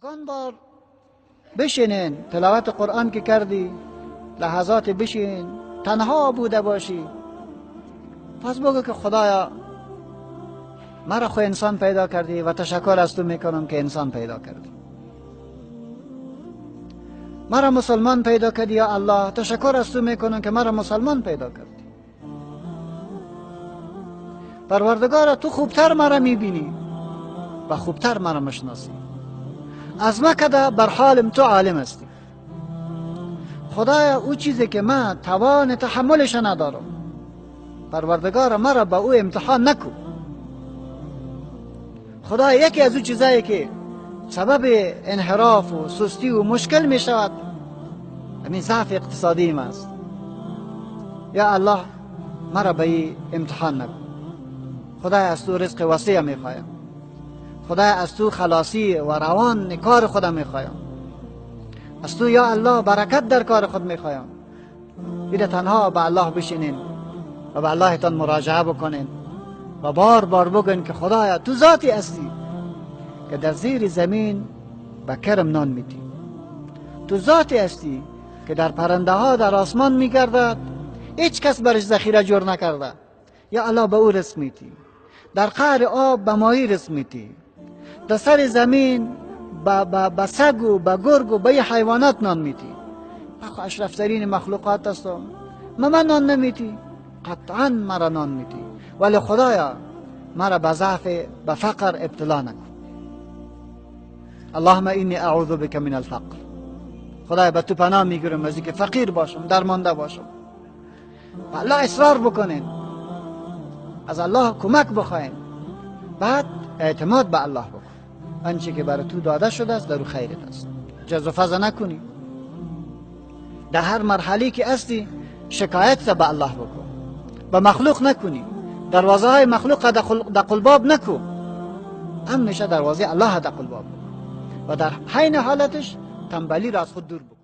یگان بار بشینین تلاوت قرآن که کردی، لحظات بشین، تنها بوده باشی، پس بگو که خدایا مرا خو انسان پیدا کردی و تشکر از تو میکنم که انسان پیدا کردی. مرا مسلمان پیدا کردی یا الله، تشکر از تو میکنم که مرا مسلمان پیدا کردی. پروردگارا تو خوبتر مرا میبینی و خوبتر مرا مشناسی. از ما کده بر حالم تو عالم هستی. خدایا او چیزی که من توان تحملش ندارم، پروردگارا مرا با او امتحان نکو. خدایا یکی از او چیزایی که سبب انحراف و سستی و مشکل می شود همین ضعف اقتصادی ما است. یا الله مرا به این امتحان نکن. خدای از تو رزق وسیع می خوایم. خدای از تو خلاصی و روان کار خودم می خوایم. از تو یا الله برکت در کار خود می خوایم. ایده تنها به الله بشینین و به الله تان مراجعه بکنین و بار بار بگن که خدایا تو ذاتی هستی که در زیر زمین به کرم نان میدی. تو ذاتی هستی که در پرنده ها در آسمان میگردد، هیچ کس برش ذخیره جور نکرده. یا الله به او رزق میدی. در قعر آب به ماهی رزق میدی. در سر زمین به سگ و به گرگ و به حیوانات نان میدی. اشرفترین مخلوقات هستم، من نان نمیدی، قطعا مرا نان میدی. ولی خدایا مرا به ضعف به فقر ابتلا نکن. اللهم اینی اعوذ بک من الفقر. خدایا به تو پناه میگیرم از اینکه فقیر باشم، درمانده باشم. و الله اصرار بکنین، از الله کمک بخواین، بعد اعتماد به الله بکن. آنچه که برای تو داده شده است در او خیرت است. جز و فضا نکنی. در هر مرحله که هستی شکایت به الله بکن، به مخلوق نکنی. دروازه های مخلوق در قلباب نکن، امنشه دروازه الله در قلباب بکن و در حین حالتش تنبلی را از خود دور بکن.